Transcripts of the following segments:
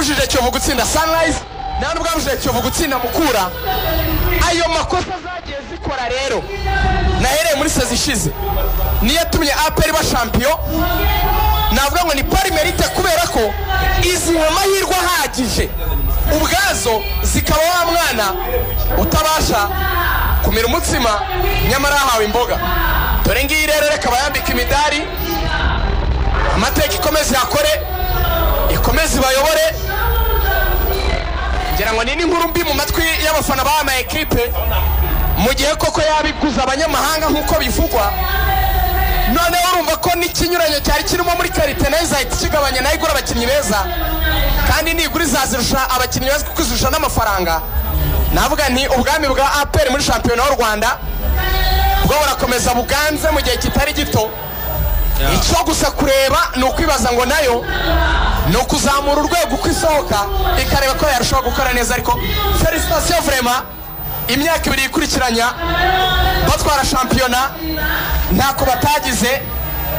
Yabujije Kiyovu gutsinda Sunrise, nta nubwo yabujije Kiyovu gutsinda Mukura. Ayo makosa zagiye zikora rero nahereye muri saison ishize niyo yatumye APR iba champion. Navuga ngo ni par mérite kubera ko iziha amahirwe ahagije ubwazo zikaba wa mwana utabasha kumira umutsima nyamara yahawe imboga. Dore ngiyi rero, reka bayambika imidari, amateka ikomeze yakore, ikomeze ibayobore. Ngira ngo ni n'inkuru mbi mu matwi y'abafana b'ama ekipe, mu gihe koko yabiguza abanyamahanga nk'uko bivugwa. Noneho urumva ko n'ikinyuranyo cyari kirimo muri qualité nayo izahita ikigabanya, nayo igura abakinnyi beza, kandi nigura izazirusha abakinnyi beza kuko izirusha n'amafaranga. Navuga nti ubwami bwa APR muri shampiyona y'u Rwanda bwo burakomeza buganze mu gihe kitari gito. Icyo gusa kureba ni ukwibaza ngo nayo ni ukuzamura urwego uko isohoka, ikareba ko yarushaho gukora neza. Ariko félicitations vraiment, imyaka 2 ikurikiranya batwara shampiyona ntako batagize,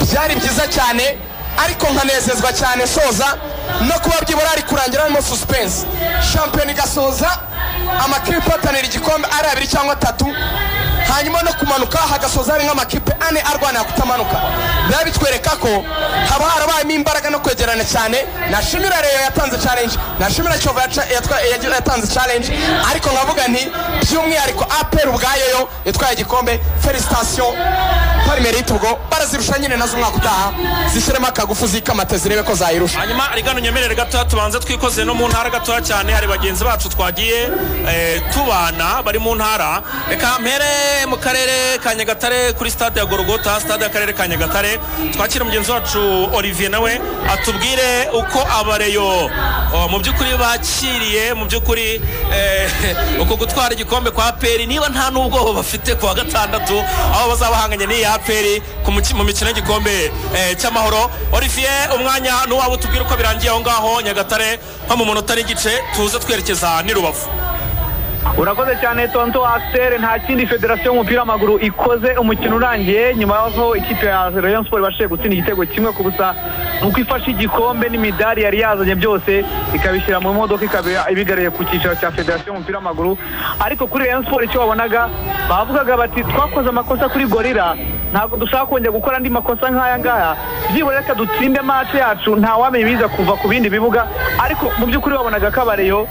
byari byiza cyane. Ariko nkanezezwa cyane soza no kuba byibura ari kurangira harimo suspense, shampiyona igasoza amakipe ahatanira igikombe ari abiri cyangwa atatu, hanyuma no kumanuka hagasoza hari nk'amakipe ane arwanira kutamanuka. Biba bitwereka ko haba harabayemo imbaraga no kwegerana cyane. Nashimira Rayon yatanze challenge, nashimira Kiyovu yatanze challenge, ariko nkavuga nti by'umwihariko APR ubwayo yo yatwaye igikombe. Félicitations par mérite, ubwo barazirusha nyine nazo umwaka utaha zishyiremo akagufu zikamate zirebe ko zayirusha. Hanyuma rigano nyemerere gatoya tubanze twikoze no mu ntara gatoya cyane, hari bagenzi bacu twagiye tubana bari mu ntara. Reka mpere mu karere ka Nyagatare kuri stade ya Gorogota, stade y'akarere ka Nyagatare, twakira mugenzi wacu Olivier nawe atubwire uko abareyo mu by'ukuri bakiriye mu by'ukuri uko gutwara igikombe kwa APR, niba nta n'ubwoba bafite ku wa gatandatu aho bazabahanganye n'iyi APR mu mikino y'igikombe cy'amahoro. Olivier, umwanya n'uwaba utubwire uko birangiye aho ngaho Nyagatare nko mu munota n'igice, tuze twerekeza n'i Rubavu. Urakoze cyane tonto Axel. Nta kindi federasiyo y'umupira w'amaguru ikoze umukino urangiye, nyuma y'aho ikipe ya Rayon Sport ibashije gutsinda igitego 1-0, nuko ifashe igikombe n'imidari yari yazanye byose ikabishyira mu modoka, ikaba ibigaruye ku cyicaro cya federasiyo y'umupira w'amaguru. Ariko kuri Rayon Sport icyo wabonaga, bavugaga bati twakoze amakosa kuri Gorilla, ntabwo dushaka kongera gukora andi makosa nk'aya ngaya, byibura reka dutsinde match yacu, ntawamenya ibiza kuva ku bindi bibuga. Ariko mu by'ukuri wabonaga ko abareyo,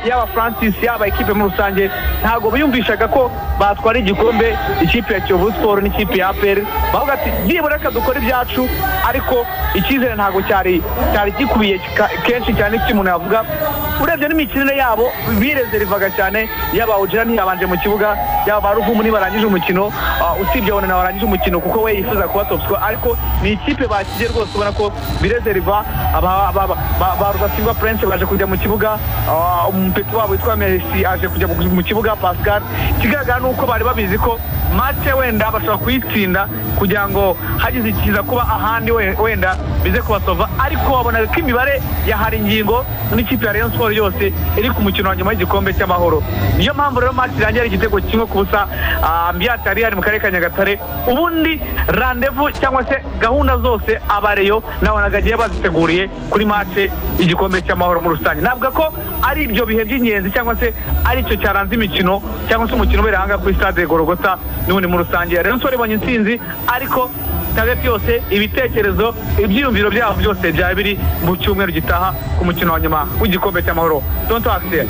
yaba Francis, yaba ekipe muri rusange, ntabwo biyumvishaga ko batwara igikombe ikipe ya Kiyovu Sport n'ikipe ya APR. Bavuga ati byibura reka dukore ibyacu, ariko icyizere ntabwo cyari gikubiye kenshi cyane. Icyo umuntu yavuga, urebye n'imikinire yabo birezerivaga cyane, yaba Ojera ntiyabanje mu kibuga, yaba ba Ruvumu ntibarangije umukino, usibye Onana warangije umukino kuko we yifuza kuba top scorer. Ariko ni ikipe bakiye rwose, ubona ko birezeriva. Ba Rudasingwa Prince baje kujya mu kibuga, umupeti wabo witwa Messi aje kujya mu kibuga, Pascal. Ikigaragara ni uko bari babizi ko match wenda bashobora kuyitsinda kugira ngo hagize ikiza kuba ahandi wenda bize kubasova. Ariko wabonaga ko imibare ya hari ingingo n'ikipe ya Rayon Sport yose iri ku mukino wa nyuma y'igikombe cy'amahoro. Niyo mpamvu rero match irangira igitego 1-0. Ambiance yari hari mu karere ka Nyagatare, ubundi rendez-vous cyangwa se gahunda zose abareyo nabonaga agiye baziteguriye kuri match igikombe cy'amahoro muri rusange. Navuga ko ari ibyo bihe by'ingenzi cyangwa se ari cyo cyaranze imikino cyangwa se umukino ubera hanga kuri stade Gorogota n'ubundi muri rusange. Rayon Sport ibonye intsinzi, ariko target yose, ibitekerezo, ibyiyumviro byabo byose byaba biri mu cyumweru gitaha ku mukino wa nyuma w'igikombe cy'amahoro. Tonto Axel.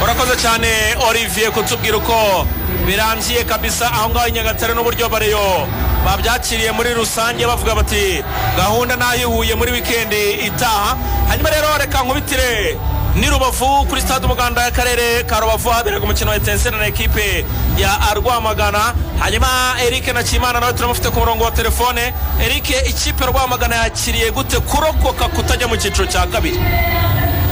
Urakoze cyane Olivier kutubwira uko birangiye kabisa aho ngaho i Nyagatare n'uburyo bareyo babyakiriye muri rusange, bavuga bati gahunda nayihuye muri wikendi itaha. Hanyuma rero reka nkubitire ni Rubavu kuri stade Umuganda y'akarere ka Rubavu haberaga umukino wa Etincelle na ekipe ya Rwamagana. Hanyuma Eric Nakimana nawe turamufite ku murongo wa telefone. Eric, ikipe Rwamagana yakiriye gute kurokoka kutajya mu cyiciro cya kabiri?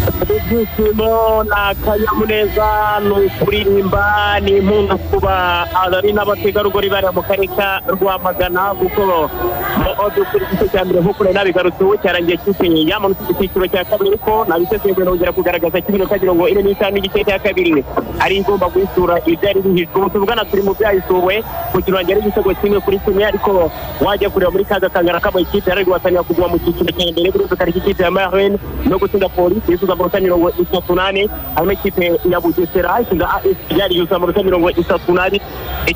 Ibyishimo ni akanyamuneza, ni ukuririmba, ni impundu kuba abari n'abategarugori bari mu karere ka Rwamagana, kuko mu by'ukuri igice cya mbere nk'uko nari nabigarutseho cyarangiye kipe yamanutse mu cyiciro cya kabiri, ariko nabisesenguye nongera kugaragaza ko iminota 45 n'igice cya kabiri ari igomba guhisura ibyari bihishwe. Ubu tuvugana turi mu byahisuwe, umukino wanjye ari igitego 1-1, ariko wajya kureba muri kaga kangana k'ama ikipe yari guhatanira kuguma mu cyiciro cya mbere, birumvikana ko ikipe ya Marine no gutsinda Polisi yuzuza amanota 34, harimo ikipe ya Bugesera itsinda AS Kigali yuzuza amanota 32,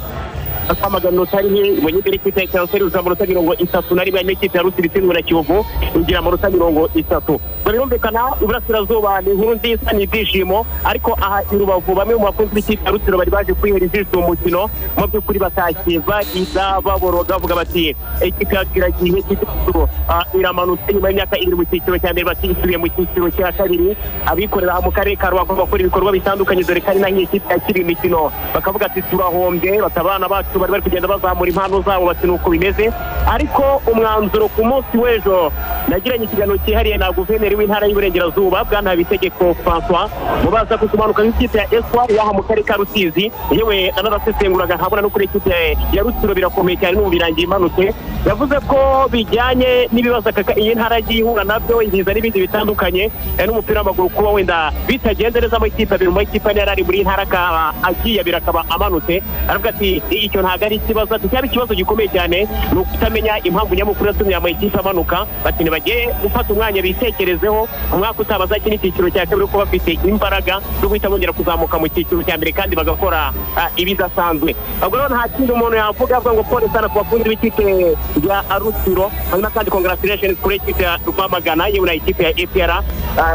Rwamagana utari he ibonye ikipe ya Kanseri yuzuza amanota 31, harimo ikipe ya Rutsiro itsindwa na Kiyovu igira amanota 30. Birumvikana iburasirazuba ni inkuru nziza, ni ibyishimo, ariko aha i Rubavu bamwe mu bakunzi b'ikipe ya Rutsiro bari baje kwihera ijisho uwo mukino, mu by'ukuri batashye bagiza baboroga bavuga bati ikipe yacu iragiye, ikipe yacu iramanutse nyuma y'imyaka 2 mu cyiciro cya mbere, bati isubiye mu cyiciro cya kabiri. Abikorera aha mu karere ka Rubavu bakora ibikorwa bitandukanye, dore ko ari naho ikipe yakiriye imikino, bakavuga ati turahombye, bati abana bacu bari bari kugenda bazamura impano zabo, bati nuko bimeze. Ariko umwanzuro ku munsi w'ejo nagiranye ikiganiro cyihariye na guverineri w'intara y'Iburengerazuba Bwana Habitegeko François, mubaza ku kumanuka nk'ikipe ya Espoir yaha mu karere ka Rusizi, yewe anarasesenguraga nkabona no kuri ikipe ya Rutsiro birakomeye cyane n'ubu birangiye imanutse. Yavuze ko bijyanye n'ibibazo iyi ntara yagiye ihura nabyo, ibiza n'ibindi bitandukanye, n'umupira w'amaguru kuba wenda bitagenze neza mu ikipe abiri mu makipe ane yari ari muri ntara akaba agiye abiri akaba amanutse. Aravuga ati icyo ntabwo ari ikibazo, ati cyaba ikibazo gikomeye cyane ni ukutamenya impamvu nyamukuru yatumye aya makipe amanuka, bati ntibagiye gufata umwanya bitekerezeho umwaka utaha bazakina icyiciro cya kabiri kuko bafite imbaraga zo guhita bongera kuzamuka mu cyiciro cya mbere kandi bagakora ibidasanzwe. Ubwo rero nta kindi umuntu yavuga avuga ngo pole sana ku bakunzi b'ikipe ya Rutsiro, hanyuma kandi congratulations kuri ikipe ya Rwamagana yewe na ikipe ya APR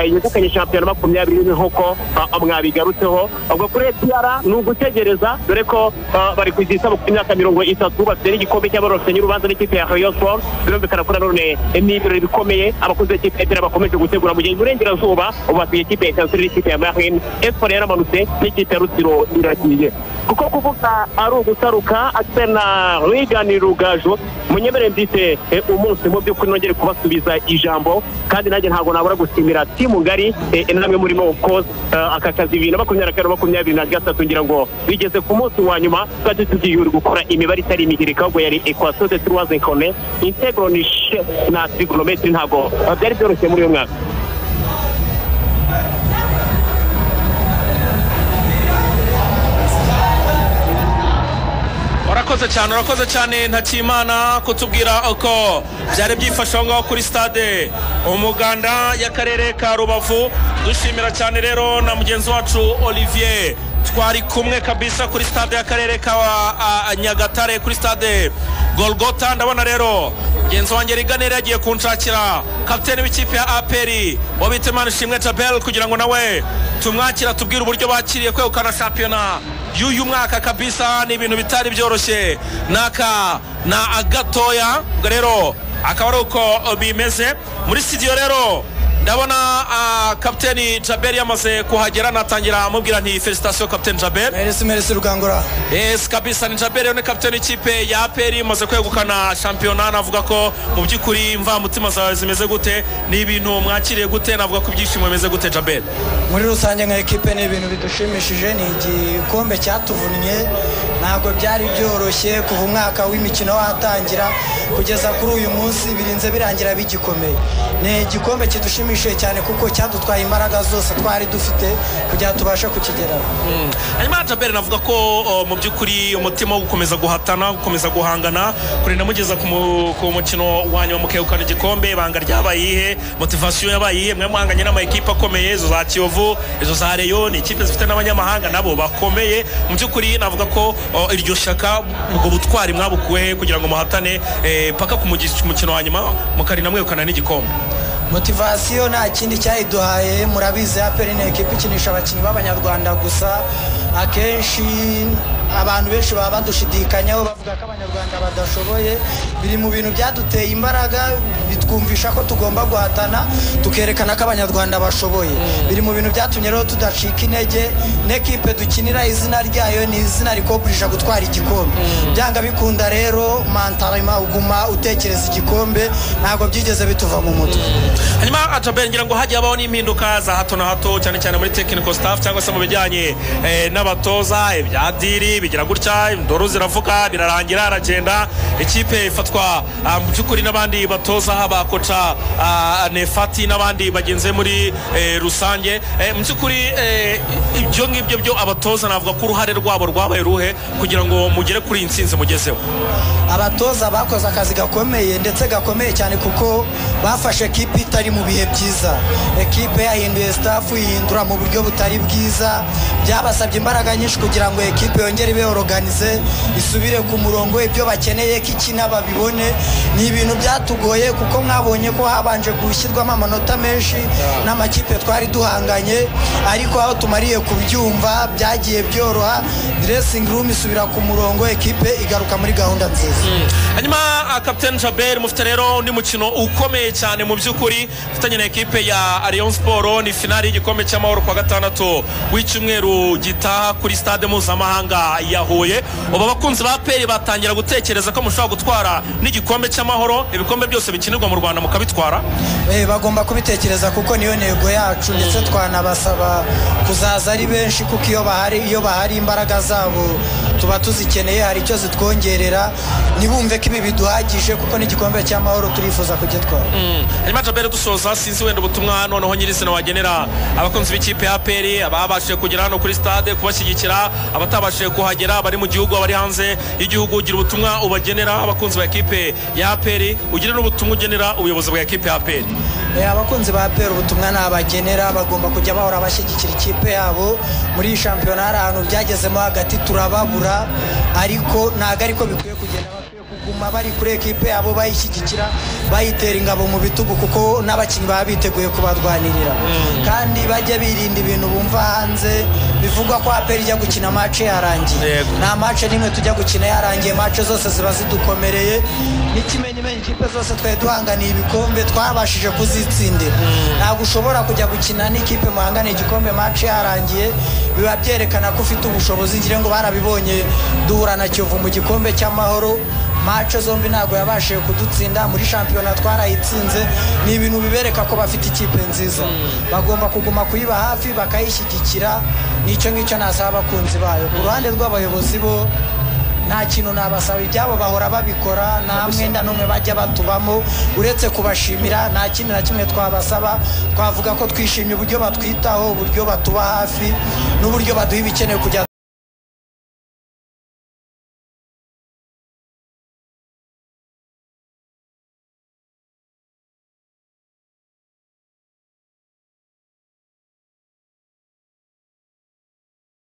yegukanye shampiyona 20 nk'uko mwabigarutseho. Ubwo kuri APR ni ugutegereza, dore ko bari kwizihiza ku myaka 30 bafite n'igikombe cy'abarofite y'urubanza n'ikipe ya Rayon Sports. Birumvikana ko nanone ni ibirori bikomeye abakunzi b'ikipe ya APR bakomeje gutegura mu gihe iburengerazuba ubu bafite ikipe ya Kanseri n'ikipe ya Marine, Espoir yaramanutse n'ikipe ya Rutsiro iragiye. Kuko kuvuga ari ugutaruka Axel na Regan Rugaju, munyemere mbyite umunsi mu by'ukuri nongere kubasubiza ijambo, kandi nanjye ntabwo nabura gushimira timu ngari namwe murimo of course aka kazi 2024 2023 ngira ngo bigeze ku munsi wa nyuma twari tugiye gukora imibare itari imihirika, ahubwo yari equation de trois inconnues integral na trigonometry, ntabwo byari byoroshye muri uyu mwaka. Urakoze cyane Ntakimana kutubwira uko byari byifashe aho ngaho kuri stade Umuganda y'akarere ka Rubavu. Dushimira cyane rero na mugenzi wacu Olivier twari kumwe kabisa kuri stade y'akarere ka Nyagatare kuri stade Golgotha. Ndabona rero mugenzi wanjye Riganere yagiye kunshakira kapiteni w'ikipe ya APR Wabitemana Ishimwe Jabel kugira ngo nawe tumwakira tubwire uburyo bakiriye kwegukana shampiyona y'uyu mwaka kabisa. Ni ibintu bitari byoroshye naka na agatoya, ubwo rero akaba ari uko bimeze muri studio. Rero ndabona kapiteni Jabel yamaze kuhagera, natangira amubwira nti felicitation kapiteni Jabel. Merci Rugangura. Yes kabisa, ni Jabel ni kapiteni ikipe ya APR imaze kwegukana shampiyona. Navuga ko mu by'ukuri imva mutima zawe zimeze gute, ni ibintu mwakiriye gute, navuga ko ibyishimo bimeze gute Jabel? Muri rusange nka ekipe ni ibintu bidushimishije, ni igikombe cyatuvunnye, ntabwo byari byoroshye kuva umwaka w'imikino watangira kugeza kuri uyu munsi, birinze birangira bigikomeye. Ni igikombe kidushimishije cyane kuko cyadutwaye imbaraga zose twari dufite kugira tubashe kukigeraho. Hanyuma Jabel navuga ko mu by'ukuri umutima wo gukomeza guhatana, gukomeza guhangana kurinda mugeza ku mukino wa nyuma mukegukana igikombe, ibanga ryabaye ihe, motivation yabaye iyihe? Mwe muhanganye n'ama ekipe akomeye, izo za Kiyovu, izo za Rayon, ni ikipe zifite n'abanyamahanga nabo bakomeye. Mu by'ukuri navuga ko iryo shaka ubwo butwari mwabukuwe kugira ngo muhatane paka ku mukino wa nyuma mukarinda mwegukana n'igikombe. Motivation nta kindi cyayiduhaye, murabizi APR ni ekipe ikinisha abakinnyi b'abanyarwanda gusa, akenshi Abantu benshi baba badushidikanyaho bavuga ko Abanyarwanda badashoboye. Biri mu bintu byaduteye imbaraga, bitwumvisha ko tugomba guhatana tukerekana ko Abanyarwanda bashoboye. Biri mu bintu byatumye rero tudacika intege. N'ekipe dukinira, izina ryayo ni izina rikoburisha gutwara igikombe. Byanga bikunda rero, mentalement uguma utekereza igikombe, ntabwo byigeze bituva mu mutwe. Hanyuma Jabel, ngira ngo hagiye habaho n'impinduka za hato na hato, cyane cyane muri technical staff cyangwa se mu bijyanye n'abatoza. Ibya Adil bigira gutya, indoro ziravuga, birarangira aragenda, ikipe ifatwa mu by'ukuri n'abandi batoza, haba coach Nefati n'abandi bagenze muri rusange. Mu by'ukuri ibyo ngibyo byo abatoza, navuga ko uruhare rwabo rwabaye ruhe kugira ngo mugere kuri iyi ntsinzi mugezeho? Abatoza bakoze akazi gakomeye, ndetse gakomeye cyane, kuko bafashe ekipe itari mu bihe byiza. Ekipe yahinduye staff, ihindura mu buryo butari bwiza. Byabasabye imbaraga nyinshi kugira ngo ekipe yongere ibe organisée, isubire ku murongo, ibyo bakeneye ko ikina babibone. Ni ibintu byatugoye, kuko mwabonye ko habanje gushyirwamo amanota menshi n'amakipe twari duhanganye. Ariko aho tumariye kubyumva byagiye byoroha, dressing room isubira ku murongo, ekipe igaruka muri gahunda nziza. Hanyuma Captain Jabel, mufite rero undi mukino ukomeye cyane mu by'ukuri mufitanye na ekipe ya Rayon Sport. Ni finali y'igikombe cy'amahoro kwa gatandatu w'icyumweru gitaha kuri stade mpuzamahanga ya Huye. Ubu abakunzi ba APR batangira gutekereza ko mushobora gutwara n'igikombe cy'amahoro, ibikombe byose bikinirwa mu Rwanda mukabitwara? Bagomba kubitekereza kuko niyo ntego yacu, ndetse twanabasaba kuzaza ari benshi, kuko iyo bahari imbaraga zabo tuba tuzikeneye, hari icyo zitwongerera. Ntibumve ko ibi biduhagije, kuko n'igikombe cy'amahoro turifuza kugitwara. Hanyuma Jabel, dusoza, sinzi wenda ubutumwa noneho nyirizina wagenera abakunzi b'ikipe ya APR, ababashije kugera hano kuri stade kubashyigikira, abatabashije kuhagera bari mu gihugu, abari hanze y'igihugu. Ugira ubutumwa ubagenera abakunzi ba ekipe ya APR, ugira n'ubutumwa ugenera ubuyobozi bwa ekipe ya APR. Abakunzi ba APR, ubutumwa nabagenera, bagomba kujya bahora bashyigikira ikipe yabo. Muri iyi shampiyona hari ahantu byagezemo hagati turababura, ariko ntabwo ariko bikwiye kugenda. Bakwiye kuguma bari kuri ekipe yabo, bayishyigikira, bayitera ingabo mu bitugu, kuko n'abakinnyi baba biteguye kubarwanirira. Kandi bajye birinda ibintu bumva hanze bivugwa ko APR ijya gukina match yarangiye. Nta match n'imwe tujya gukina yarangiye, match zose ziba zidukomereye. N'ikimenyimenyi, ikipe zose twari duhanganiye ibikombe twabashije kuzitsindira. Ntabwo ushobora kujya gukina n'ikipe muhanganiye igikombe match yarangiye, biba byerekana ko ufite ubushobozi. Ngira ngo barabibonye duhura na Kiyovu mu gikombe cy'amahoro, match zombi ntabwo yabashije kudutsinda. Muri shampiyona twarayitsinze. Ni ibintu bibereka ko bafite ikipe nziza, bagomba kuguma kuyiba hafi, bakayishyigikira. Nicyo ngicyo nasaba abakunzi bayo. Ku ruhande rw'abayobozi bo, nta kintu nabasaba, ibyabo bahora babikora, nta mwenda n'umwe bajya batubamo uretse kubashimira. Nta kindi na kimwe twabasaba. Twavuga ko twishimiye uburyo batwitaho, uburyo batuba hafi n'uburyo baduha ibikenewe kugira